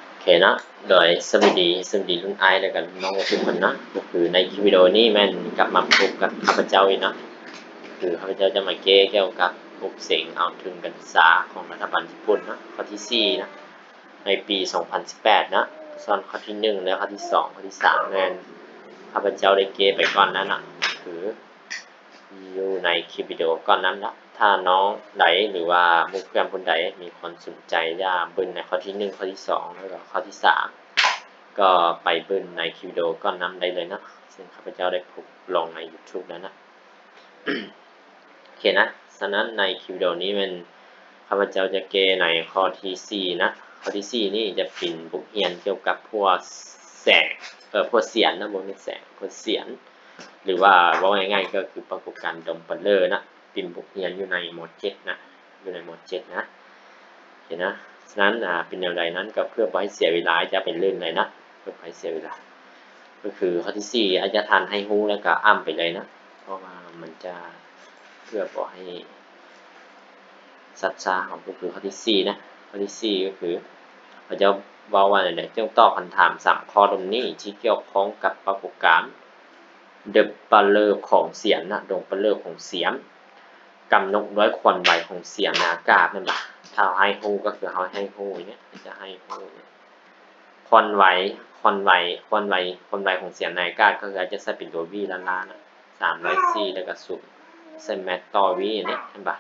ໂອເຄເນາະ ໂດຍສະບາຍດີ ສະບາຍດີລຸງອ້າຍ ແລະກະລຸງນ້ອງທຸກຄົນເນາະ. ກໍຄືໃນຄລິບວິດີໂອນີ້ແມ່ນກັບມາພົບກັບຂ້າພະເຈົ້າອີກເນາະ. ຄືຂ້າພະເຈົ້າຈະມາແກ້ກ່ຽວກັບອົບເສັງເອົາທຶນການສຶກສາຂອງລັດຖະບານຍີ່ປຸ່ນເນາະ ຂໍ້ທີສີ່ເນາະ ໃນປີສອງພັນສິບແປດເນາະ. ສ່ວນຂໍ້ທີໜຶ່ງ ແລະ ຂໍ້ທີສອງ ຂໍ້ທີສາມ ແມ່ນຂ້າພະເຈົ້າໄດ້ແກ້ໄປກ່ອນແລ້ວເນາະ ຄື ຢູ່ໃນຄລິບວິດີໂອກ່ອນນັ້ນລະ. ຖ້ານ້ອງໃດ ຫຼືວ່າໝູ່ເພື່ອນຄົນໃດມີຄວາມສົນໃຈຢາກເບິ່ງໃນຂໍ້ທີໜຶ່ງ ຂໍ້ທີສອງ ແລ້ວກໍຂໍ້ທີສາມ ກໍໄປເບິ່ງໃນຄລິບວິດີໂອກ່ອນນັ້ນໄດ້ເລີຍເນາະ ເຊິ່ງຂ້າພະເຈົ້າໄດ້ໂພສລົງໃນ YouTube ແລ້ວນະ. ໂອເຄນະ ສະນັ້ນໃນຄລິບວິດີໂອນີ້ແມ່ນຂ້າພະເຈົ້າຈະແກ້ໃນຂໍ້ທີສີ່ນະ. ຂໍ້ທີສີ່ນີ້ຈະເປັນບົດຮຽນກ່ຽວກັບພວກແສງ ເອີ ພວກສຽນນະ ບໍ່ແມ່ນແສງ ພວກສຽນ ຫຼືວ່າເວົ້າງ່າຍໆກໍຄືປາກົດການດົບເປີເລີນະ ເປັນບົດຮຽນຢູ່ໃນ ມໍເຈັດ ນະ ຢູ່ໃນ ມໍເຈັດ ນະ. ໂອເຄນະ ສະນັ້ນ ອາ ເປັນແນວໃດນັ້ນ ກໍເພື່ອບໍ່ໃຫ້ເສຍເວລາ ຈະໄປເລີ່ມເລີຍນະ ເພື່ອບໍ່ໃຫ້ເສຍເວລາ. ກໍຄືຂໍ້ທີສີ່ ອາຈານທ່ານໃຫ້ຮູ້ແລ້ວກໍອ່ານໄປເລີຍນະ ເພາະວ່າມັນຈະ ເພື່ອບໍ່ໃຫ້ຊັກຊ້າ ກໍຄືຂໍ້ທີສີ່ນະ. ຂໍ້ທີສີ່ກໍຄື ເຂົາເຈົ້າເວົ້າວ່າແນວໃດ ຈົ່ງຕອບຄຳຖາມສາມຂໍ້ດັ່ງນີ້ ທີ່ກ່ຽວຂ້ອງກັບປາກົດການ ເດີບປາເລີຂອງສຽນນະ ດົບປາເລີຂອງສຽນ ກຳນົດດ້ວຍຄວັນໄວຂອງສຽນໃນອາກາດ ແມ່ນບໍ່? ຖ້າເຮົາໃຫ້ຮູ້ກໍຄືເຮົາໃຫ້ຮູ້ນີ້ ຈະໃຫ້ຮູ້ຄວັນໄວ ຄວັນໄວ ຄວັນໄວ ຄວັນໄວຂອງສຽນໃນອາກາດ ກໍຄືອາດຈະໃຊ້ເປັນຕົວ V ລ້ານໆ ນະ ສາມຮ້ອຍສີ່ ແລ້ວກໍສູນ ໃສ່ແມັດຕໍ່ V ນີ້ ເຫັນບໍ່?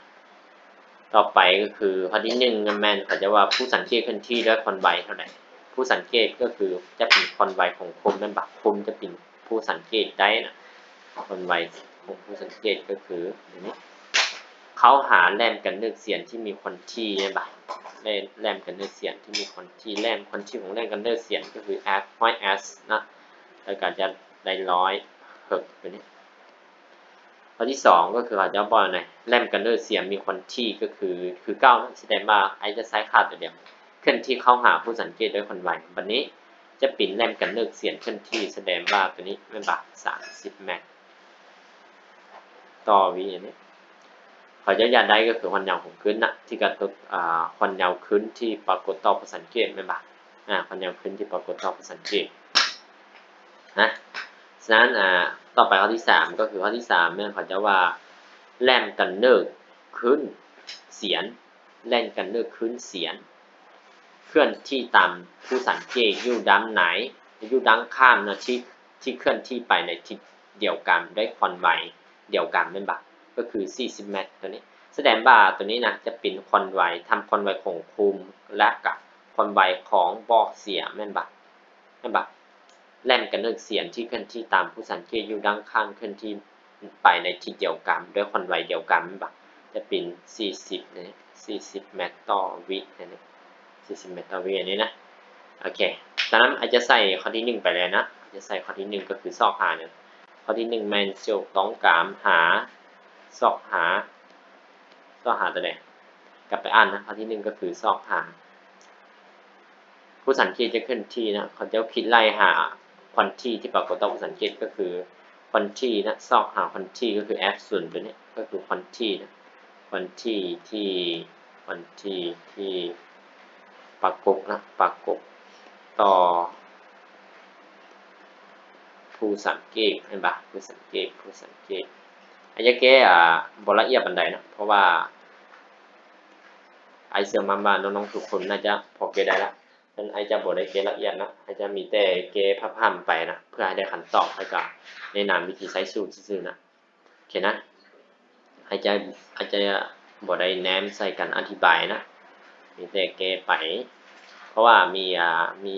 ຕໍ່ໄປກໍຄືຂໍ້ທີໜຶ່ງ ແມ່ນເຂົາຈະວ່າ ຜູ້ສັງເກດເຄື່ອນທີ່ດ້ວຍຄວັນໄວເທົ່າໃດ? ຜູ້ສັງເກດກໍຄືຈະເປັນຄວັນໄວຂອງຄົນ ແມ່ນບໍ່? ຄົນຈະເປັນຜູ້ສັງເກດໄດ້ນະ ຄວັນໄວຂອງຜູ້ສັງເກດກໍຄື ນີ້ ເຂົ້າຫາແຫຼມກຳເນີດສຽນທີ່ມີຄວັນທີ່ ແມ່ນບໍ່? ແຫຼມ ແຫຼມກຳເນີດສຽນທີ່ມີຄວັນທີ່ ແຫຼມຄວັນທີ່ຂອງແຫຼມກຳເນີດສຽນກໍຄື F ຮ້ອຍ S ນະ ແລ້ວກໍຈະໄດ້ຮ້ອຍເຮີດ ຕົວນີ້. ຂໍ້ທີສອງ ກໍຄືເຂົາເຈົ້າບອກແນວໃດ ແຫຼມກຳເນີດສຽນມີຄວັນທີ່ກໍຄື ຄືເກົ່ານະ ສະແດງວ່າ I ຈະໃຊ້ຄ່າຕົວດຽວ ເຄື່ອນທີ່ເຂົ້າຫາຜູ້ສັງເກດດ້ວຍຄວັນໄວ. ບັດນີ້ຈະເປັນແຫຼມກຳເນີດສຽນເຄື່ອນທີ່ ສະແດງວ່າຕົວນີ້ແມ່ນບໍ່? ສາມສິບແມັດຕໍ່ວິ ອັນນີ້ ເຂົາເຈົ້າຢາກໄດ້ກໍຄືຄວັນຍາວຂອງຄື້ນນະ ທີ່ກະທົບ ອາ ຄວັນຍາວຄື້ນທີ່ປາກົດຕໍ່ຜູ້ສັງເກດ ແມ່ນບໍ່? ອາ ຄວັນຍາວຄື້ນທີ່ປາກົດຕໍ່ຜູ້ສັງເກດນະ. ສະນັ້ນ ອາ ຕໍ່ໄປຂໍ້ທີສາມ ກໍຄືຂໍ້ທີສາມ ແມ່ນເຂົາເຈົ້າວ່າ ແຫຼມກຳເນີດຄື້ນສຽນ ແຫຼມກຳເນີດຄື້ນສຽນ ເຄື່ອນທີ່ຕາມຜູ້ສັງເກດຢູ່ດ້ານໃນ ຢູ່ດ້ານຂ້າງນະ ທີ່ ທີ່ເຄື່ອນທີ່ໄປໃນທິດດຽວກັນ ດ້ວຍຄວັນໄວດຽວກັນ ແມ່ນບໍ່? ກໍຄືສີ່ສິບແມັດຕົວນີ້ ສະແດງວ່າຕົວນີ້ນະ ຈະເປັນຄວັນໄວ ທັງຄວັນໄວຂອງຄຸມ ແລະກະຄວັນໄວຂອງບໍ່ສຽນ ແມ່ນບໍ່? ແມ່ນບໍ່? ແຫຼມກຳເນີດສຽນທີ່ເຄື່ອນທີ່ຕາມຜູ້ສັງເກດຢູ່ດ້ານຂ້າງ ເຄື່ອນທີ່ໄປໃນທິດດຽວກັນ ດ້ວຍຄວັນໄວດຽວກັນ ແມ່ນບໍ່? ຈະເປັນສີ່ສິບນີ້ ສີ່ສິບແມັດຕໍ່ວິ ອັນນີ້ ສີ່ສິບແມັດຕໍ່ວິ ອັນນີ້ນະ. ໂອເຄ ຈາກນັ້ນ I ຈະໃສ່ຂໍ້ທີໜຶ່ງໄປເລີຍນະ I ຈະໃສ່ຂໍ້ທີໜຶ່ງ ກໍຄືຊອກຫານີ້ ຂໍ້ທີໜຶ່ງແມ່ນໂຈດຕ້ອງການຫາ ຊອກຫາ ຊອກຫາຕົວໃດ? ກັບໄປອ່ານນະ ຂໍ້ທີໜຶ່ງກໍຄືຊອກຫາ ຜູ້ສັງເກດຈະເຄື່ອນທີ່ນະ ເຂົາເຈົ້າຄິດໄລ່ຫາຄວັນທີ່ທີ່ປາກົດຕໍ່ຜູ້ສັງເກດ ກໍຄືຄວັນທີ່ນະ ຊອກຫາຄວັນທີ່ ກໍຄື F ສູນ ຕົວນີ້ ກໍຄືຄວັນທີ່ນະ ຄວັນທີ່ທີ່ ຄວັນທີ່ທີ່ປາກົດນະ ປາກົດຕໍ່ຜູ້ສັງເກດ ແມ່ນບໍ່? ຜູ້ສັງເກດ ຜູ້ສັງເກດ ອາດຈະແກ້ ອາ ບໍ່ລະອຽດປານໃດເນາະ ເພາະວ່າ ອ້າຍເຊື່ອໝັ້ນວ່ານ້ອງໆທຸກຄົນໜ້າຈະພໍແກ້ໄດ້ລະ. ສະນັ້ນອ້າຍຈະບໍ່ໄດ້ແກ້ລະອຽດນະ ອ້າຍຈະມີແຕ່ແກ້ພາບຮ່ຳໄປນະ ເພື່ອໃຫ້ໄດ້ຄຳຕອບ ແລ້ວກະແນະນຳວິທີໃຊ້ສູດຊື່ໆນະ. ໂອເຄນະ ອ້າຍຈະ ອ້າຍຈະບໍ່ໄດ້ແນມໃສ່ການອະທິບາຍນະ ມີແຕ່ແກ້ໄປ ເພາະວ່າມີ ອາ ມີ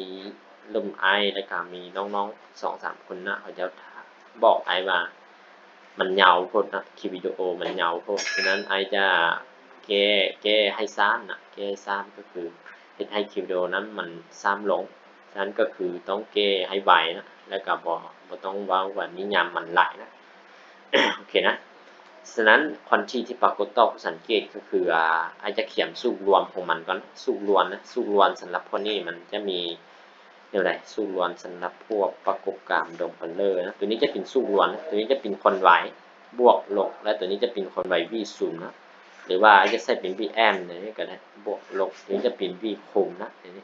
ລຸງອ້າຍ ແລ້ວກະມີນ້ອງໆສອງສາມຄົນນະ ເຂົາເຈົ້າບອກອ້າຍວ່າ ມັນຍາວໂພດນະ ຄລິບວິດີໂອມັນຍາວໂພດ. ສະນັ້ນອ້າຍຈະແກ້ ແກ້ໃຫ້ສັ້ນນະ ແກ້ໃຫ້ສັ້ນ ກໍຄືເຮັດໃຫ້ຄລິບວິດີໂອນັ້ນມັນສັ້ນລົງ. ສະນັ້ນກໍຄືຕ້ອງແກ້ໃຫ້ໄວນະ ແລ້ວກໍບໍ່ ບໍ່ຕ້ອງເວົ້າວ່ານິຍາມມັນຫຼາຍນະ. ໂອເຄນະ. ສະນັ້ນຄວັນທີທີ່ປາກົດຕໍ່ຜູ້ສັງເກດ ກໍຄື ອາ ອ້າຍຈະຂຽນສູດລວມຂອງມັນກ່ອນ. ສູດລວມນະ ສູດລວມສຳລັບພວກນີ້ມັນຈະມີ ແນວໃດ? ສູດລວມສຳລັບພວກປາກົດການດົບເປີເລີນະ ຕົວນີ້ຈະເປັນສູດລວມນະ ຕົວນີ້ຈະເປັນຄວາມໄວບວກລົບ ແລະ ຕົວນີ້ຈະເປັນຄວາມໄວ V ສູງນະ ຫຼືວ່າຈະໃຊ້ເປັນ V M ນີ້ກໍໄດ້ ບວກລົບ ຕົວນີ້ຈະເປັນ V ຄູນນະ ຕົວນີ້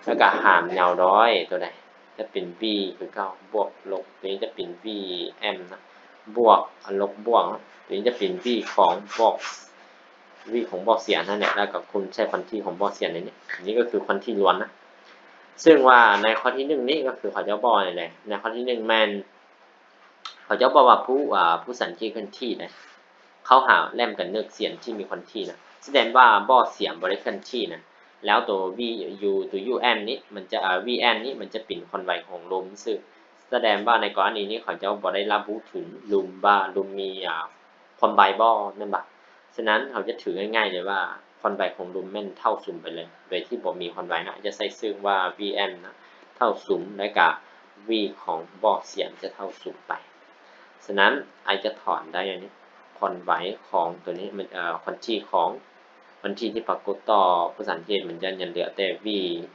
ແລ້ວກໍຫາມຍາວດອຍ ຕົວໃດ ຈະເປັນ v ຄືເກົ່າ ບວກລົບ ຕົວນີ້ຈະເປັນ vm ນະ ບວກ ລົບ ບວກ ຕົວນີ້ຈະເປັນ v ຂອງບອກ v ຂອງບອກສຽງຫັ້ນແຫຼະ ແລ້ວກໍຄູນໃສ່ຄວານທີຂອງບອກສຽງໃນນີ້ ນີ້ກໍຄືຄວານທີລວມນະ. ເຊິ່ງວ່າໃນຂໍ້ທີໜຶ່ງນີ້ກໍຄືເຂົາເຈົ້າບອກນີ້ແຫຼະ ໃນຂໍ້ທີໜຶ່ງແມ່ນ ເຂົາເຈົ້າບອກວ່າຜູ້ ອາ ຜູ້ສັງເກດເຄື່ອນທີ່ນະ ເຂົ້າຫາແຫຼມກຳເນີດສຽງທີ່ມີຄວານທີນະ ສະແດງວ່າບໍ່ ສຽງບໍ່ໄດ້ເຄື່ອນທີ່ນະ ແລ້ວໂຕ v u ໂຕ um ນີ້ມັນຈະ ອາ vm ນີ້ມັນຈະເປັນຄວາມໄວຂອງລົມຊື່ ສະແດງວ່າໃນກໍລະນີນີ້ເຂົາເຈົ້າບໍ່ໄດ້ລະບຸເຖິງລົມວ່າລົມມີ ອາ ຄວາມໄວບໍ່ແມ່ນບໍ່? ສະນັ້ນເຮົາຈະຖືງ່າຍໆເລີຍວ່າຄວາມໄວຂອງລົມແມ່ນເທົ່າສູນໄປເລີຍ ໂດຍທີ່ບໍ່ມີຄວາມໄວນະ ຈະໃສ່ເຊິ່ງວ່າ vm ນະ ເທົ່າສູນ ແລ້ວກະ v ຂອງບອກສຽງຈະເທົ່າສູນໄປ. ສະນັ້ນ ອາຈະຖອນໄດ້ອັນນີ້ ຄວາມໄວຂອງຕົວນີ້ມັນ ເອີ ຄວານທີຂອງ ຄວານທີທີ່ປາກົດຕໍ່ຜູ້ສັງເກດມັນຈະຍັງເຫຼືອແຕ່ v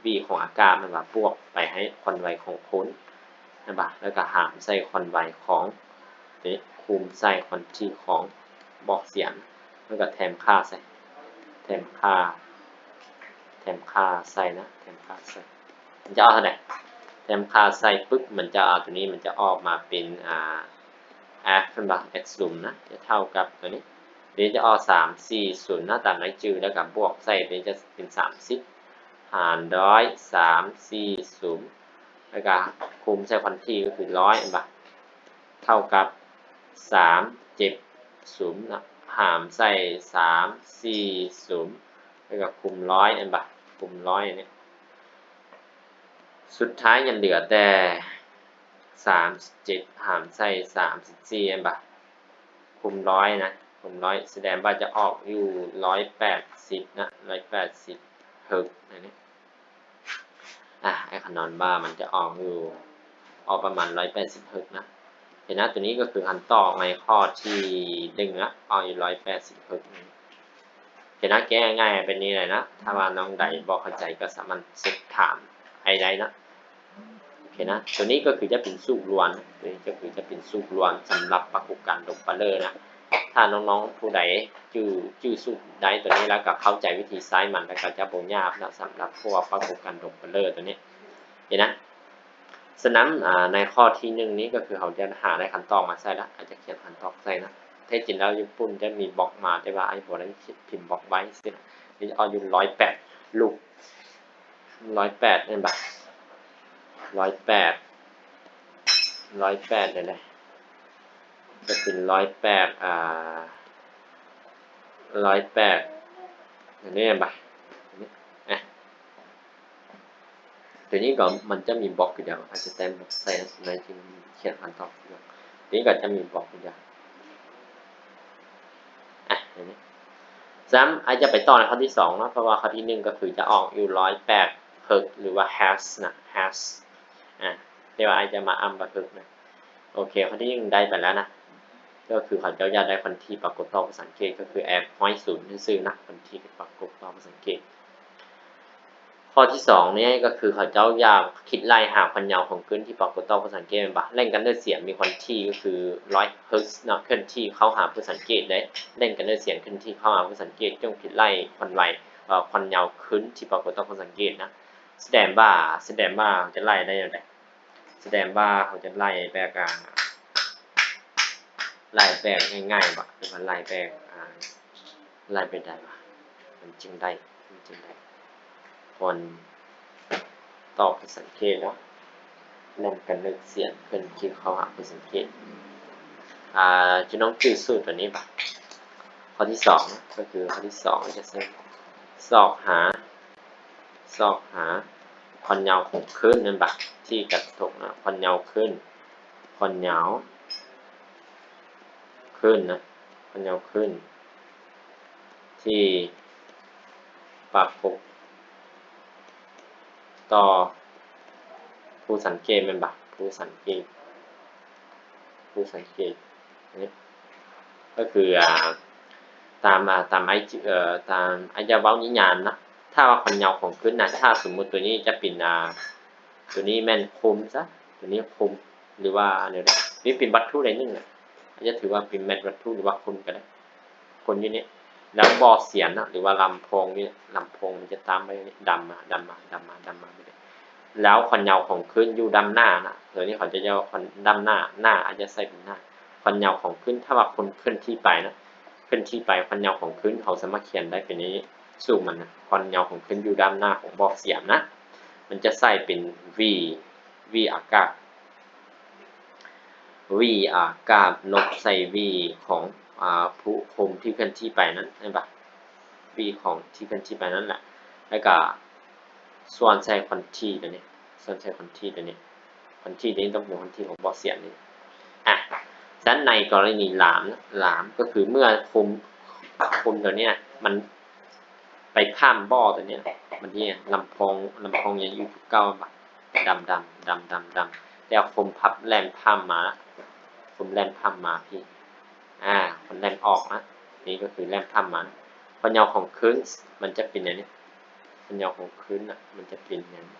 v ຂອງອາກາດ ແມ່ນວ່າບວກໄປໃຫ້ຄວາມໄວຂອງຄົນ ແມ່ນບໍ່? ແລ້ວກໍຫານໃສ່ຄວາມໄວຂອງ ຕົວນີ້ ຄູນໃສ່ຄວານທີຂອງບອກສຽງ ແລ້ວກໍແທນຄ່າໃສ່ ແທນຄ່າ ແທນຄ່າໃສ່ນະ ແທນຄ່າໃສ່ ມັນຈະອອກເທົ່າໃດ? ແທນຄ່າໃສ່ປຶບ ມັນຈະເອົາຕົວນີ້ ມັນຈະອອກມາເປັນ ອາ f ແມ່ນບໍ່? F ສູງນະ ຈະເທົ່າກັບຕົວນີ້ ຕົວນີ້ຈະອອກສາມສີ່ສູງນະ ຕາມລາຍຊື່ ແລ້ວກໍບວກໃສ່ ຕົວນີ້ຈະເປັນສາມສິບ ຫານດ້ວຍສາມສີ່ສູງ ແລ້ວກໍຄູນໃສ່ຄວານທີກໍຄືຮ້ອຍ ແມ່ນບໍ່? ເທົ່າກັບສາມເຈັດສູງນະ ຫານໃສ່ສາມສີ່ສູງ ແລ້ວກໍຄູນຮ້ອຍ ແມ່ນບໍ່? ຄູນຮ້ອຍນີ້ ສຸດທ້າຍຍັງເຫຼືອແຕ່ສາມສິບເຈັດຫານໃສ່ສາມສິບສີ່ ແມ່ນບໍ່? ຄູນຮ້ອຍນະ ຄູນຮ້ອຍ ສະແດງວ່າຈະອອກຢູ່ຮ້ອຍແປດສິບນະ ຮ້ອຍແປດສິບເຮີດ ອັນນີ້ ອາ ອ້າຍຄຳນວນວ່າມັນຈະອອກຢູ່ ອອກປະມານຮ້ອຍແປດສິບເຮີດນະ. ເຫັນນະ ຕົວນີ້ກໍຄືຄຳຕອບໃນຂໍ້ທີໜຶ່ງນະ ອອກຢູ່ຮ້ອຍແປດສິບເຮີດ. ເຫັນນະ ແກ້ງ່າຍເປັນນີ້ເລີຍນະ. ຖ້າວ່ານ້ອງໃດບໍ່ເຂົ້າໃຈກໍສາມາດເຊັກຖາມອ້າຍໄດ້ນະ. ໂອເຄນະ ຕົວນີ້ກໍຄືຈະເປັນສູດລວມ ຕົວນີ້ກໍຄືຈະເປັນສູດລວມສຳລັບປາກົດການດົບເປີເລີນະ. ຖ້ານ້ອງໆຜູ້ໃດຈື່ ຈື່ສູດໄດ້ຕົວນີ້ແລ້ວກໍເຂົ້າໃຈວິທີໃຊ້ມັນ ແລ້ວກໍຈະບໍ່ຍາກນະ ສຳລັບພວກປາກົດການດົບເປີເລີຕົວນີ້ ເຫັນນະ. ສະນັ້ນ ອາ ໃນຂໍ້ທີໜຶ່ງນີ້ກໍຄືເຮົາຈະຫາໄດ້ຄຳຕອບມາໃສ່ລະ ອາດຈະຂຽນຄຳຕອບໃສ່ນະ. ແທ້ຈິງແລ້ວຢູ່ປຸ້ນຈະມີບລັອກມາ ແຕ່ວ່າອ້າຍບໍ່ໄດ້ພິມບລັອກໄວ້ຊື່ນະ. ນີ້ອອກຢູ່ຮ້ອຍແປດລູກ ຮ້ອຍແປດແມ່ນບໍ່? ຮ້ອຍແປດ ຮ້ອຍແປດແນວໃດ? ກໍເປັນຮ້ອຍແປດ ອາ ຮ້ອຍແປດ ອັນນີ້ແມ່ນບໍ່? ນີ້ ອະ ຕົວນີ້ກໍມັນຈະມີບລັອກຢູ່ແລ້ວ ອາດຈະແຕ້ມບລັອກໃສ່ໃນທີ່ຂຽນຄຳຕອບຢູ່. ຕົວນີ້ກໍຈະມີບລັອກຢູ່ແລ້ວ ອະ ອັນນີ້. ສະນັ້ນ ອ້າຍຈະໄປຕໍ່ໃນຂໍ້ທີສອງເນາະ ເພາະວ່າຂໍ້ທີໜຶ່ງກໍຄືຈະອອກຢູ່ຮ້ອຍແປດເຮີດ ຫຼືວ່າເຮີດນະ ເຮີດ ອາ ແຕ່ວ່າອ້າຍຈະມາອ່ານວ່າເຮີດນະ. ໂອເຄ ຂໍ້ທີໜຶ່ງໄດ້ໄປແລ້ວນະ ກໍຄືເຂົາເຈົ້າຢາກໄດ້ຄວານທີປາກົດຕໍ່ຜູ້ສັງເກດ ກໍຄື f ຮ້ອຍສູງຊື່ໆນະ ຄວານທີປາກົດຕໍ່ຜູ້ສັງເກດ. ຂໍ້ທີສອງນີ້ກໍຄືເຂົາເຈົ້າຢາກຄິດໄລ່ຫາຄວາມຍາວຂອງຄື້ນທີ່ປາກົດຕໍ່ຜູ້ສັງເກດແມ່ນບໍ່? ແຫຼ່ງກຳເນີດສຽງມີຄວາມຖີ່ກໍຄືຮ້ອຍເຮີດເນາະ ເຄື່ອນທີ່ເຂົ້າຫາຜູ້ສັງເກດເດ້. ແຫຼ່ງກຳເນີດສຽງເຄື່ອນທີ່ເຂົ້າຫາຜູ້ສັງເກດ ຈົ່ງຄິດໄລ່ຄວາມໄວ ເອີ ຄວາມຍາວຄື້ນທີ່ປາກົດຕໍ່ຜູ້ສັງເກດນະ. ສະແດງວ່າ ສະແດງວ່າຈະໄລ່ໄດ້ແນວໃດ? ສະແດງວ່າເຮົາຈະໄລ່ແບບ ອາ ໄລ່ແບບງ່າຍໆບໍ່ ຫຼືວ່າໄລ່ແບບ ອາ ໄລ່ແບບໃດວະ ມັນຈຶ່ງໄດ້ ມັນຈຶ່ງໄດ້ຄວາມຕໍ່ຜູ້ສັງເກດເນາະ. ແລ່ນກຳເນີດສຽງເຄື່ອນທີ່ເຂົ້າຫາຜູ້ສັງເກດ ອາ ຈະຕ້ອງຈື່ສູດຕົວນີ້ປະ. ຂໍ້ທີສອງກໍຄື ຂໍ້ທີສອງຈະໃຊ້ຊອກຫາ ຊອກຫາຄວາມຍາວຂອງຄື້ນແມ່ນບໍ່ ທີ່ກະທົບນະ ຄວາມຍາວຄື້ນ ຄວາມຍາວຄື້ນນະ ຄວາມຍາວຄື້ນທີ່ປາກົດຕໍ່ຜູ້ສັງເກດແມ່ນບໍ່ ຜູ້ສັງເກດ ຜູ້ສັງເກດ ອັນນີ້ ກໍຄື ອາ ຕາມ ອາ ຕາມໄອ ເອີ ຕາມໄອຈະເວົ້ານິຍາມນະ ຖ້າວ່າຄວາມຍາວຂອງຄື້ນນະ ຖ້າສົມມຸດຕົວນີ້ຈະເປັນ ອາ ຕົວນີ້ແມ່ນຄຸມຊະ ຕົວນີ້ຄຸມ ຫຼືວ່າແນວໃດ ນີ້ເປັນວັດຖຸໃດໜຶ່ງນະ ອາດຈະຖືວ່າເປັນແມັດວັດຖຸ ຫຼືວ່າຄຸມກໍໄດ້ ຄຸມຢູ່ນີ້ ແລ້ວບໍ່ສຽງນະ ຫຼືວ່າລຳໂພງນີ້ ລຳໂພງມັນຈະຕາມໄປນີ້ ດຳມາ ດຳມາ ດຳມາ ດຳມາແບບນີ້ ແລ້ວຄວາມຍາວຂອງຄື້ນຢູ່ດ້ານໜ້ານະ ໂຕນີ້ເຂົາຈະເອີ້ນວ່າດ້ານໜ້າ ໜ້າອາດຈະໃຊ້ເປັນໜ້າ ຄວາມຍາວຂອງຄື້ນ ຖ້າວ່າຄົນເຄື່ອນທີ່ໄປນະ ເຄື່ອນທີ່ໄປ ຄວາມຍາວຂອງຄື້ນ ເຮົາສາມາດຂຽນໄດ້ເປັນນີ້ ສູດມັນນະ ຄວາມຍາວຂອງຄື້ນຢູ່ດ້ານໜ້າຂອງບໍ່ສຽງນະ ມັນຈະໃຊ້ເປັນ V V ອາກາດ V ອາກາດລົບໃສ່ V ຂອງ ອາ ຜູ້ຄົມທີ່ເຄື່ອນທີ່ໄປນັ້ນ ເຫັນປະ? V ຂອງທີ່ເຄື່ອນທີ່ໄປນັ້ນແຫຼະ ແລ້ວກະສ່ວນໃສ່ຄວາມຖີ່ໂຕນີ້ ສ່ວນໃສ່ຄວາມຖີ່ໂຕນີ້ ຄວາມຖີ່ໂຕນີ້ຕ້ອງເປັນຄວາມຖີ່ຂອງບໍ່ສຽງນີ້ ອາ ສະນັ້ນໃນກໍລະນີລາມ ລາມກໍຄືເມື່ອຄົມ ຄົມໂຕເນີ້ຍມັນໄປຜ່ານບໍ່ໂຕເນີ້ຍ ບາງທີລຳໂພງ ລຳໂພງຍັງຢູ່ຈຸດເກົ່າ ດຳ ດຳ ດຳ ດຳ ດຳ ແຕ່ຄົມພັບແລ່ນຜ່ານມາ ຄົມແລ່ນຜ່ານມາພີ້ ອາ ຄົມແລ່ນອອກນະ ນີ້ກໍຄືແລ່ນຜ່ານມາ ຄວາມຍາວຂອງຄື້ນມັນຈະເປັນແນວນີ້ ຄວາມຍາວຂອງຄື້ນນະ ມັນຈະເປັນແນວນີ້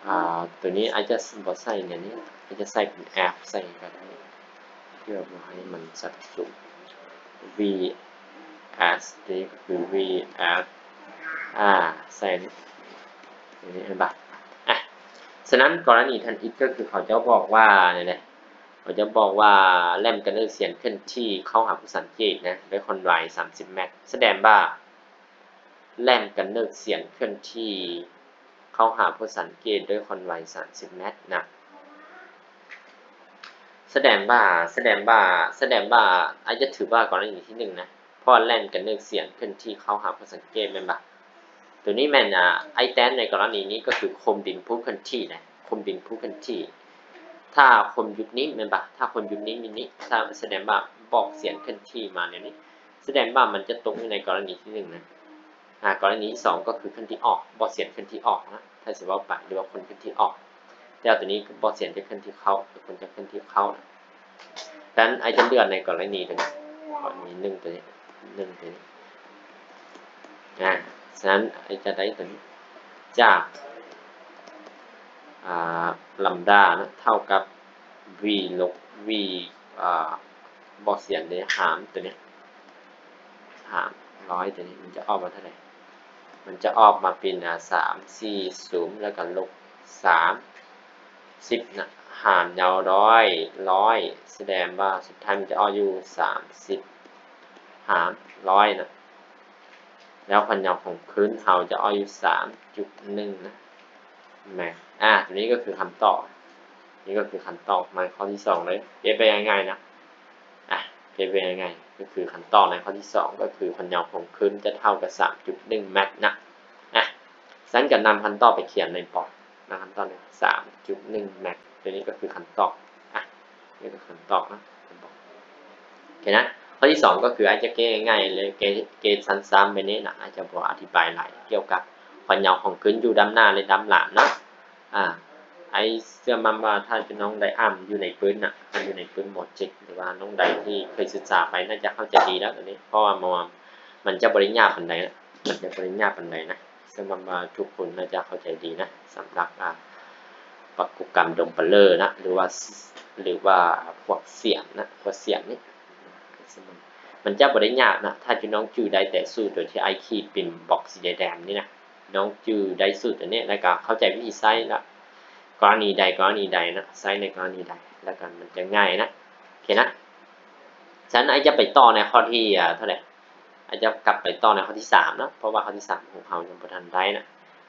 ອາ ໂຕນີ້ອາດຈະບໍ່ໃສ່ແນວນີ້ ອາດຈະໃສ່ເປັນ F ໃສ່ກໍໄດ້ ເພື່ອບໍ່ໃຫ້ມັນສັບສົນ V S ນີ້ກໍຄື V S ອາ ໃສ່ນີ້ ເຫັນປະ? ອາ ສະນັ້ນກໍລະນີທຳອິດກໍຄືເຂົາເຈົ້າບອກວ່າ ນີ້ແຫຼະ ເຂົາເຈົ້າບອກວ່າແລ່ນກຳເນີດສຽງເຄື່ອນທີ່ເຂົ້າຫາຜູ້ສັງເກດນະ ດ້ວຍຄວາມໄວສາມສິບແມັດ ສະແດງວ່າ ແລ່ນກຳເນີດສຽງເຄື່ອນທີ່ເຂົ້າຫາຜູ້ສັງເກດດ້ວຍຄວາມໄວສາມສິບແມັດນະ ສະແດງວ່າ ສະແດງວ່າ ສະແດງວ່າ ອາດຈະຖືວ່າກໍລະນີທີໜຶ່ງນະ ເພາະວ່າແລ່ນກຳເນີດສຽງເຄື່ອນທີ່ເຂົ້າຫາຜູ້ສັງເກດແມ່ນບໍ່? ໂຕນີ້ແມ່ນ ອາ ໄອແຕນໃນກໍລະນີນີ້ກໍຄືຄົມເປັນຜູ້ເຄື່ອນທີ່ນະ ຄົມເປັນຜູ້ເຄື່ອນທີ່ ຖ້າຄົມຢຸດນິ່ງແມ່ນບໍ່? ຖ້າຄົມຢຸດນິ່ງຢູ່ນີ້ ສະ ສະແດງວ່າບອກສຽງເຄື່ອນທີ່ມາແນວນີ້ ສະແດງວ່າມັນຈະຕົກຢູ່ໃນກໍລະນີທີໜຶ່ງນະ ອາ ກໍລະນີທີສອງກໍຄືເຄື່ອນທີ່ອອກ ບອກສຽງເຄື່ອນທີ່ອອກນະ ຖ້າຊິເວົ້າໄປ ຫຼືວ່າຄົນເຄື່ອນທີ່ອອກ ແຕ່ວ່າໂຕນີ້ບອກສຽງຈະເຄື່ອນທີ່ເຂົ້າ ຄືຄົນຈະເຄື່ອນທີ່ເຂົ້ານະ ສະນັ້ນອາດຈະເລືອກໃນກໍລະນີໂຕນີ້ ກໍລະນີໜຶ່ງໂຕນີ້ ໜຶ່ງໂຕນີ້ ອາ ສະນັ້ນອາດຈະໄດ້ໂຕນີ້ ຈາກ ອາ ລຳດານະ ເທົ່າກັບ V ລົບ V ອາ ບໍ່ສຽງເດ້ ຫານໂຕນີ້ ຫານຮ້ອຍໂຕນີ້ ມັນຈະອອກມາເທົ່າໃດ? ມັນຈະອອກມາເປັນ ອາ ສາມສີ່ສູນ ແລ້ວກໍລົບສາມສິບນະ ຫານຍາວດ້ວຍຮ້ອຍ ສະແດງວ່າສຸດທ້າຍມັນຈະອອກຢູ່ສາມສິບຫານຮ້ອຍນະ ແລ້ວຄວາມຍາວຂອງຄື້ນເຮົາຈະອອກຢູ່ສາມຈຸດໜຶ່ງນະ ແມ່ນ ອາ ໂຕນີ້ກໍຄືຄຳຕອບ ນີ້ກໍຄືຄຳຕອບໃນຂໍ້ທີສອງເລີຍ ເຮັດໄປງ່າຍໆນະ ອາ ເຮັດໄປງ່າຍໆ ກໍຄືຄຳຕອບໃນຂໍ້ທີສອງ ກໍຄືຄວາມຍາວຂອງຄື້ນຈະເທົ່າກັບສາມຈຸດໜຶ່ງແມັດນະ ອາ ສະນັ້ນກໍນຳຄຳຕອບໄປຂຽນໃນປອກ ນຳຄຳຕອບໃນສາມຈຸດໜຶ່ງແມັດ ໂຕນີ້ກໍຄືຄຳຕອບ ອາ ນີ້ກໍຄຳຕອບນະ ໂອເຄນະ ຂໍ້ທີສອງກໍຄືອາດຈະແກ້ງ່າຍເລີຍ ແກ້ ແກ້ສັ້ນໆແບບນີ້ນະ ອາດຈະບໍ່ອະທິບາຍຫຼາຍກ່ຽວກັບຄວາມຍາວຂອງຄື້ນຢູ່ດ້ານໜ້າ ແລະ ດ້ານຫຼັງເນາະ ອາ ອ້າຍເຊື່ອໝັ້ນວ່າຖ້າເຈົ້ານ້ອງໃດອ່ານຢູ່ໃນປຶ້ມນະ ອ່ານຢູ່ໃນປຶ້ມ ມໍເຈັດ ຫຼືວ່ານ້ອງໃດທີ່ເຄີຍສຶກສາໄປ ໜ້າຈະເຂົ້າໃຈດີແລ້ວໂຕນີ້ ເພາະວ່າມັນ ມັນຈະບໍ່ໄດ້ຍາກປານໃດນະ ມັນຈະບໍ່ໄດ້ຍາກປານໃດນະ ເຊື່ອໝັ້ນວ່າທຸກຄົນໜ້າຈະເຂົ້າໃຈດີນະ ສຳລັບ ອາ ປະກອບການດົມປະເລີນະ ຫຼືວ່າ ຫຼືວ່າພວກສຽງນະ ພວກສຽງນີ້ ມັນຈະບໍ່ໄດ້ຍາກນະ ຖ້າເຈົ້ານ້ອງຈື່ໄດ້ແຕ່ສູດໂຕທີ່ອ້າຍຂີດເປັນບັອກສີແດງໆນີ້ນະ ນ້ອງຈື່ໄດ້ສູດໂຕນີ້ ແລ້ວກໍເຂົ້າໃຈວິທີໃຊ້ລະ ກໍລະນີໃດ ກໍລະນີໃດນະ ໃຊ້ໃນກໍລະນີໃດ ແລ້ວກໍມັນຈະງ່າຍນະ ໂອເຄນະ ສະນັ້ນອ້າຍຈະໄປຕໍ່ໃນຂໍ້ທີ ອາ ເທົ່າໃດ? ອາດຈະກັບໄປຕໍ່ໃນຂໍ້ທີສາມເນາະ ເພາະວ່າຂໍ້ທີສາມຂອງເຮົາຍັງບໍ່ທັນໄດ້ນະ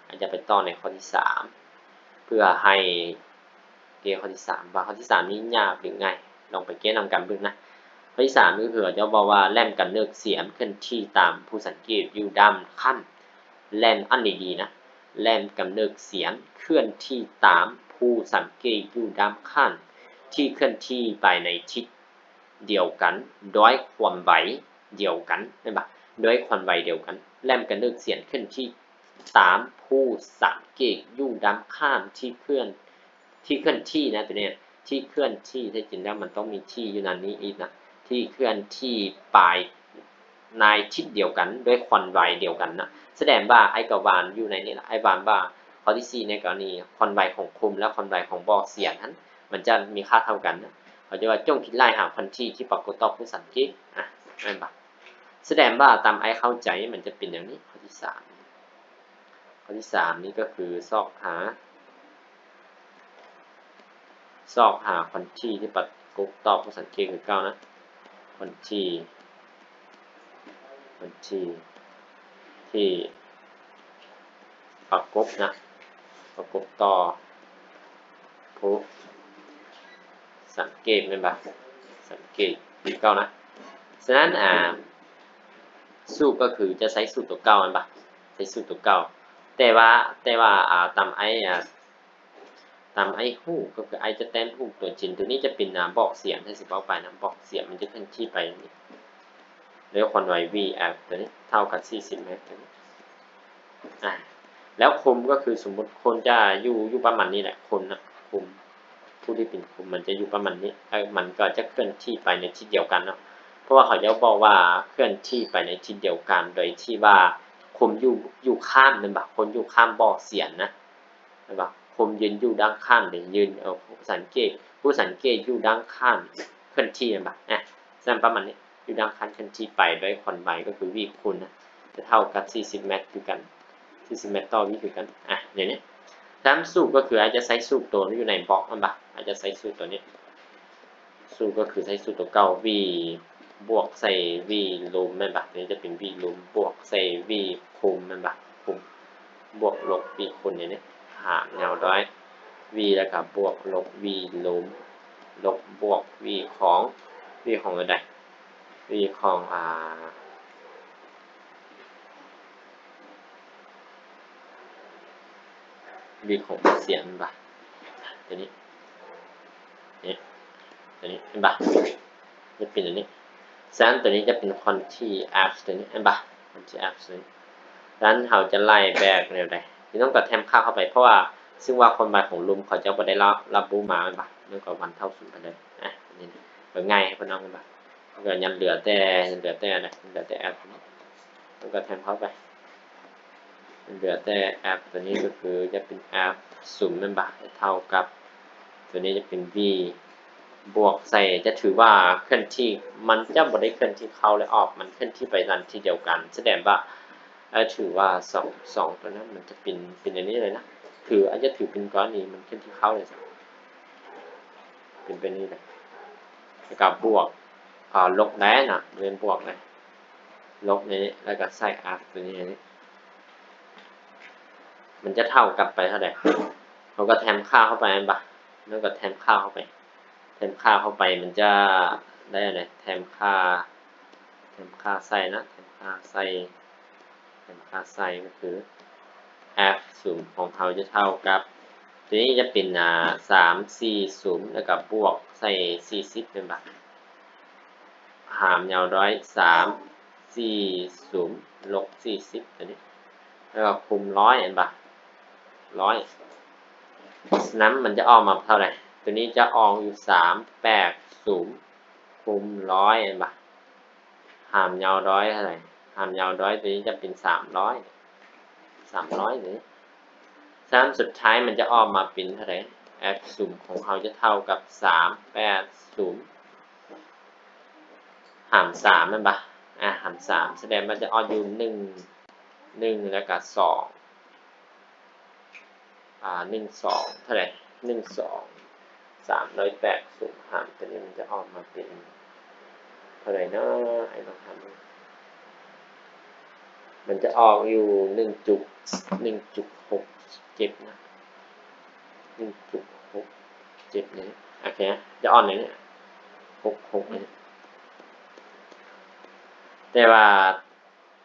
ອາດຈະໄປຕໍ່ໃນຂໍ້ທີສາມ ເພື່ອໃຫ້ແກ້ຂໍ້ທີສາມ ວ່າຂໍ້ທີສາມນີ້ຍາກຫຼືງ່າຍ ລອງໄປແກ້ນຳກັນເບິ່ງນະ. ຂໍ້ທີສາມກໍຄືເຂົາເຈົ້າບອກວ່າ ແລ່ນກຳເນີດສຽງເຄື່ອນທີ່ຕາມຜູ້ສັງເກດຢູ່ດ້ານຂ້າງ ແລ່ນ ອ່ານດີໆນະ ແລ່ນກຳເນີດສຽງເຄື່ອນທີ່ຕາມຜູ້ສັງເກດຢູ່ດ້ານຂ້າງ ທີ່ເຄື່ອນທີ່ໄປໃນທິດ ດຽວກັນ ດ້ວຍຄວາມໄວດຽວກັນ ແມ່ນບໍ່? ດ້ວຍຄວາມໄວດຽວກັນ ແລ່ນກຳເນີດສຽງເຄື່ອນທີ່ຕາມຜູ້ສັງເກດຢູ່ດ້ານຂ້າງທີ່ເຄື່ອນ ທີ່ເຄື່ອນທີ່ນະ ໂຕນີ້ ທີ່ເຄື່ອນທີ່ ແທ້ຈິງແລ້ວມັນຕ້ອງມີທີ່ຢູ່ໃນນີ້ອີກນະ ທີ່ເຄື່ອນທີ່ໄປໃນທິດດຽວກັນ ດ້ວຍຄວາມໄວດຽວກັນນະ ສະແດງວ່າອ້າຍກໍວາງຢູ່ໃນນີ້ລະ ອ້າຍວາງວ່າຂໍ້ທີສີ່ ໃນກໍລະນີຄວາມໄວຂອງຄົມ ແລະ ຄວາມໄວຂອງບໍ່ສຽງຫັ້ນ ມັນຈະມີຄ່າເທົ່າກັນນະ. ເຂົາຈະວ່າຈົ່ງຄິດໄລ່ຫາຄວານທີທີ່ປາກົດຕໍ່ຜູ້ສັງເກດ ອາ ແມ່ນບໍ່? ສະແດງວ່າຕາມໄອເຂົ້າໃຈມັນຈະເປັນຢ່າງນີ້. ຂໍ້ທີສາມ ຂໍ້ທີສາມນີ້ກໍຄືຊອກຫາ ຊອກຫາຄວານທີທີ່ປາກົດຕໍ່ຜູ້ສັງເກດຄືເກົ່ານະ ຄວານທີ ຄວານທີທີ່ປາກົດນະ ປາກົດຕໍ່ຜູ້ສັງເກດແມ່ນບໍ່? ສັງເກດຄືເກົ່ານະ. ສະນັ້ນ ອາ ສູດກໍຄືຈະໃຊ້ສູດຕົວເກົ່າແມ່ນບໍ່? ໃຊ້ສູດຕົວເກົ່າ ແຕ່ວ່າ ແຕ່ວ່າ ອາ ຕາມໄອ ອາ ຕາມໄອຮູ້ ກໍຄືໄອຈະແຕ້ມຮູບຕົວຈິງ ຕົວນີ້ຈະເປັນ ອາ ບອກສຽງ ຖ້າຊິເວົ້າໄປນະ ບອກສຽງມັນຈະເຄື່ອນທີ່ໄປນີ້ ດ້ວຍຄວາມໄວ v f ຕົວນີ້ເທົ່າກັບສີ່ສິບແມັດຕົວນີ້ ອາ ແລ້ວຄົມກໍຄືສົມມຸດຄົນຈະຢູ່ ຢູ່ປະມານນີ້ແຫຼະ ຄົນນະ ຄົມ ຜູ້ທີ່ເປັນຄົມມັນຈະຢູ່ປະມານນີ້ ເອີ ມັນກໍຈະເຄື່ອນທີ່ໄປໃນທິດດຽວກັນເນາະ ເພາະວ່າເຂົາເຈົ້າບອກວ່າເຄື່ອນທີ່ໄປໃນທິດດຽວກັນ ໂດຍທີ່ວ່າຄົມຢູ່ ຢູ່ຂ້າມແມ່ນບໍ່? ຄົມຢູ່ຂ້າມບອກສຽງນະ ແມ່ນບໍ່? ຄົມຢືນຢູ່ດ້ານຂ້າງເດ້ ຢືນ ເອີ ຜູ້ສັງເກດ ຜູ້ສັງເກດຢູ່ດ້ານຂ້າງເຄື່ອນທີ່ແມ່ນບໍ່? ອາ ສະນັ້ນປະມານນີ້ ຢູ່ດ້ານຂ້າງເຄື່ອນທີ່ໄປດ້ວຍຄວາມໄວ ກໍຄື v ຄູນນະ ຈະເທົ່າກັບສີ່ສິບແມັດຄືກັນ ສີ່ສິບແມັດຕໍ່ v ຄືກັນ ອາ ແນວນີ້. ສາມ ສູດກໍຄືອາດຈະໃຊ້ສູດຕົວຢູ່ໃນບລັອກແມ່ນບໍ່? ອາດຈະໃຊ້ສູດຕົວນີ້ ສູດກໍຄືໃຊ້ສູດຕົວເກົ່າ v ບວກໃສ່ v ລຸ່ມແມ່ນບໍ່? ຕົວນີ້ຈະເປັນ v ລຸ່ມບວກໃສ່ v ຄຸມແມ່ນບໍ່? ຄຸມ ບວກລົບ v ຄູນນີ້ ຫານຍາວດ້ວຍ v ແລ້ວກໍບວກລົບ v ລຸ່ມ ລົບບວກ v ຂອງ v ຂອງອັນໃດ? v ຂອງ ອາ v ຂອງສຽງແມ່ນບໍ່? ຕົວນີ້ ນີ້ ຕົວນີ້ ເຫັນບໍ່? ຈະເປັນອັນນີ້ ສະນັ້ນຕົວນີ້ຈະເປັນຄວານທີ f ຕົວນີ້ ເຫັນບໍ່? ຄວານທີ f ຕົວນີ້ ສະນັ້ນເຮົາຈະໄລ່ແບບແນວໃດ? ພີ່ນ້ອງກໍແທມຄ່າເຂົ້າໄປ ເພາະວ່າ ຊຶ່ງວ່າຄວາມໄວຂອງລຸ່ມເຂົາເຈົ້າບໍ່ໄດ້ລະ ລະບຸມາແມ່ນບໍ່? ມັນກໍວັນເທົ່າສູນໄປເລີຍ ອາ ນີ້ກໍງ່າຍໃຫ້ພີ່ນ້ອງແມ່ນບໍ່? ມັນກໍຍັງເຫຼືອແຕ່ ຍັງເຫຼືອແຕ່ອັນໃດ? ເຫຼືອແຕ່ f ຕົວນີ້ ມັນກໍແທມເຂົ້າໄປ ເຫຼືອແຕ່ f ຕົວນີ້ກໍຄືຈະເປັນ f ສູງແມ່ນບໍ່? ເທົ່າກັບ ຕົວນີ້ຈະເປັນ v ບວກໃສ່ ຈະຖືວ່າເຄື່ອນທີ່ ມັນຈະບໍ່ໄດ້ເຄື່ອນທີ່ເຂົ້າ ແລະ ອອກ ມັນເຄື່ອນທີ່ໄປຕາມທີ່ດຽວກັນ ສະແດງວ່າ ເອີ ຖືວ່າສອງ ສອງຕົວນັ້ນມັນຈະເປັນ ເປັນແນວນີ້ເລີຍນະ ຖື ອາດຈະຖືເປັນກໍລະນີມັນເຄື່ອນທີ່ເຂົ້າເລີຍ ເປັນແບບນີ້ເລີຍ ແລ້ວກໍບວກ ອາ ລົບໄດ້ນະ ບໍ່ແມ່ນບວກເລີຍ ລົບນີ້ ແລ້ວກໍໃສ່ f ຕົວນີ້ ມັນຈະເທົ່າກັບໄປເທົ່າໃດ? ເຮົາກໍແທມຄ່າເຂົ້າໄປແມ່ນບໍ່? ເຮົາກໍແທມຄ່າເຂົ້າໄປ ແທມຄ່າເຂົ້າໄປ ມັນຈະໄດ້ອັນໃດ? ແທມຄ່າ ແທມຄ່າໃສ່ນະ ແທມຄ່າໃສ່ ແທມຄ່າໃສ່ກໍຄື f ສູງຂອງເຮົາຈະເທົ່າກັບ ຕົວນີ້ຈະເປັນ ອາ ສາມສີ່ສູງ ແລ້ວກໍບວກໃສ່ສີ່ສິບແມ່ນບໍ່? ຫານຍາວດ້ວຍສາມສີ່ສູງ ລົບສີ່ສິບຕົວນີ້ ແລ້ວກໍຄູນຮ້ອຍ ເຫັນປະ? ຮ້ອຍ ສະນັ້ນມັນຈະອອກມາເທົ່າໃດ? ຕົວນີ້ຈະອອກຢູ່ສາມແປດສູງ ຄູນຮ້ອຍ ເຫັນປະ? ຫານຍາວດ້ວຍເທົ່າໃດ? ຫານຍາວດ້ວຍຕົວນີ້ຈະເປັນສາມຮ້ອຍ ສາມຮ້ອຍຕົວນີ້ ສະນັ້ນສຸດທ້າຍມັນຈະອອກມາເປັນເທົ່າໃດ? f ສູງຂອງເຮົາຈະເທົ່າກັບສາມແປດສູງ ຫານສາມແມ່ນປະ? ອາ ຫານສາມ ສະແດງວ່າຈະອອກຢູ່ໜຶ່ງ ໜຶ່ງ ແລ້ວກະສອງ ອາ ໜຶ່ງສອງເທົ່າໃດ? ໜຶ່ງສອງ ສາມຮ້ອຍແປດສູງ ຫານຕົວນີ້ມັນຈະອອກມາເປັນເທົ່າໃດເນາະ? ອ້າຍລອງຫາເບິ່ງ ມັນຈະອອກຢູ່ໜຶ່ງຈຸດ ໜຶ່ງຈຸດຫົກເຈັດນະ ໜຶ່ງຈຸດຫົກເຈັດນີ້ ໂອເຄ ຈະອອກໃນນີ້ ຫົກຫົກນີ້ ແຕ່ວ່າ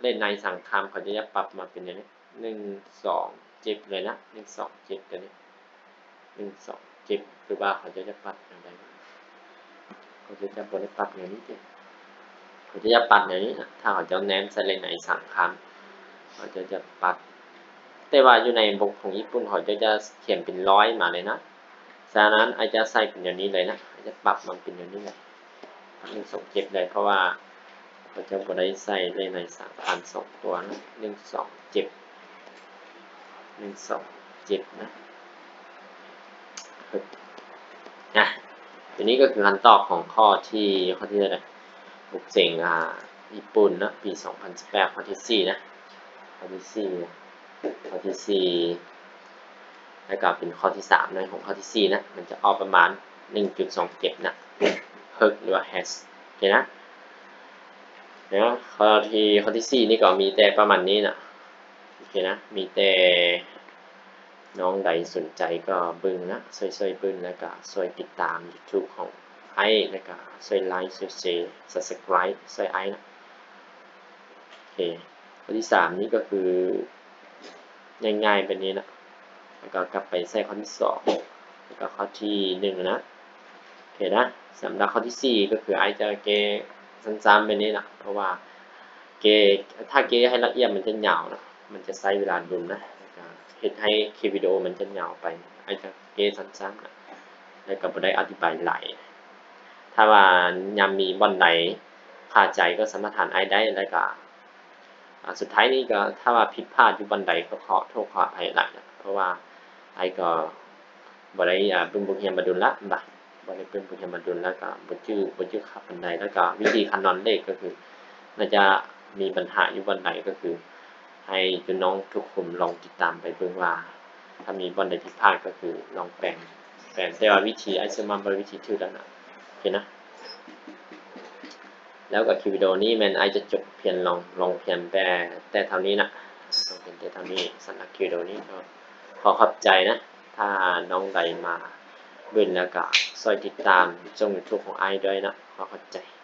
ເລກໃນສັງຄຳເຂົາຈະ ຈະປັບມາເປັນແນວນີ້ ໜຶ່ງສອງເຈັດເລີຍນະ ໜຶ່ງສອງເຈັດຕົວນີ້ ໜຶ່ງສອງເຈັດ ຫຼືວ່າເຂົາເຈົ້າຈະປັບແນວໃດ? ເຂົາເຈົ້າຈະບໍ່ໄດ້ປັບແນວນີ້ຕິ ເຂົາເຈົ້າຈະປັບແນວນີ້ນະ ຖ້າເຂົາເຈົ້າແນມໃສ່ເລກໃນສັງຄຳ ເຂົາເຈົ້າຈະປັບ ແຕ່ວ່າຢູ່ໃນບົດຂອງຍີ່ປຸ່ນ ເຂົາເຈົ້າຈະຂຽນເປັນຮ້ອຍມາເລີຍນະ ສະນັ້ນ ອ້າຍຈະໃສ່ເປັນແນວນີ້ເລີຍນະ ອ້າຍຈະປັບມັນເປັນແນວນີ້ເລີຍ ໜຶ່ງສອງເຈັດເລີຍ ເພາະວ່າ ເຂົາເຈົ້າບໍ່ໄດ້ໃສ່ເລກໃນສາມພັນສອງຕົວນະ ໜຶ່ງສອງເຈັດ ໜຶ່ງສອງເຈັດນະ ອາ ໂຕນີ້ກໍຄືຄຳຕອບຂອງຂໍ້ທີ່ ຂໍ້ທີ່ເທົ່າໃດ? ບົດເສັງ ອ່າ ຍີ່ປຸ່ນເນາະ ປີສອງພັນສິບແປດ ຂໍ້ທີສີ່ນະ ຂໍ້ທີສີ່ນະ ຂໍ້ທີສີ່ ແລ້ວກໍເປັນຂໍ້ທີສາມໃນຫົວຂໍ້ທີສີ່ນະ ມັນຈະອອກປະມານໜຶ່ງຈຸດສອງເຈັດນະ ເຮີດ ຫຼືວ່າ ແຮັດ ໂອເຄນະ. ແລ້ວຂໍ້ທີ່ ຂໍ້ທີສີ່ນີ້ກໍມີແຕ່ປະມານນີ້ນະ ໂອເຄນະ ມີແຕ່ ນ້ອງໃດສົນໃຈກໍເບິ່ງນະ ຊ່ວຍໆເບິ່ງ ແລ້ວກໍຊ່ວຍຕິດຕາມ YouTube ຂອງອ້າຍ ແລ້ວກໍຊ່ວຍໄລຄ໌ ຊ່ວຍແຊ Subscribe ຊ່ວຍອ້າຍນະ. ໂອເຄ ຂໍ້ທີສາມນີ້ກໍຄືງ່າຍໆແບບນີ້ນະ ແລ້ວກໍກັບໄປໃສ່ຂໍ້ທີສອງ ແລ້ວກໍຂໍ້ທີໜຶ່ງນະ. ໂອເຄນະ ສຳລັບຂໍ້ທີສີ່ກໍຄືອ້າຍຈະແກ້ສັ້ນໆແບບນີ້ນະ ເພາະວ່າແກ້ ຖ້າແກ້ໃຫ້ລະອຽດມັນຈະຍາວນະ ມັນຈະໃຊ້ເວລາດົນນະ ແລ້ວກະເຮັດໃຫ້ຄລິບວິດີໂອມັນຈະຍາວໄປ ອ້າຍຈະແກ້ສັ້ນໆນະ ແລ້ວກະບໍ່ໄດ້ອະທິບາຍຫຼາຍ. ຖ້າວ່າຍາມມີບ່ອນໃດຄາໃຈກໍສາມາດຖາມອ້າຍໄດ້ ແລ້ວກະ ອ່າ ສຸດທ້າຍນີ້ກໍຖ້າວ່າຜິດພາດຢູ່ບ່ອນໃດກໍຂໍໂທດຂໍອະໄພຫຼາຍນະ ເພາະວ່າອ້າຍກໍບໍ່ໄດ້ ອ່າ ປຶ້ມບົດຮຽນມາດົນລະ ບໍ່ ບໍ່ໄດ້ປຶ້ມບົດຮຽນມາດົນ ແລ້ວກໍບໍ່ຈື່ ບໍ່ຈື່ຄັກປານໃດ ແລ້ວກໍວິທີຄຳນວນເລກກໍຄື ໜ້າຈະມີບັນຫາຢູ່ບ່ອນໃດ ກໍຄືໃຫ້ພີ່ນ້ອງທຸກຄົນລອງຕິດຕາມໄປເບິ່ງວ່າ ຖ້າມີບ່ອນໃດຜິດພາດກໍຄືລອງແປງ ແປງ ແຕ່ວ່າວິທີອ້າຍເຊື່ອໝັ້ນວ່າວິທີຖືກແລ້ວນະ ໂອເຄນະ. ແລ້ວກໍຄລິບວິດີໂອນີ້ແມ່ນອ້າຍຈະຈົບພຽງລອງ ລອງພຽງແຕ່ ແຕ່ເທົ່ານີ້ນະ ຈະຈົບພຽງແຕ່ເທົ່ານີ້. ສຳລັບຄລິບວິດີໂອນີ້ກໍຂໍຂອບໃຈນະ ຖ້ານ້ອງໃດມາເບິ່ງແລ້ວກໍຊ່ວຍຕິດຕາມຊ່ອງ YouTube ຂອງອ້າຍດ້ວຍນະ ຂໍຂອບໃຈ.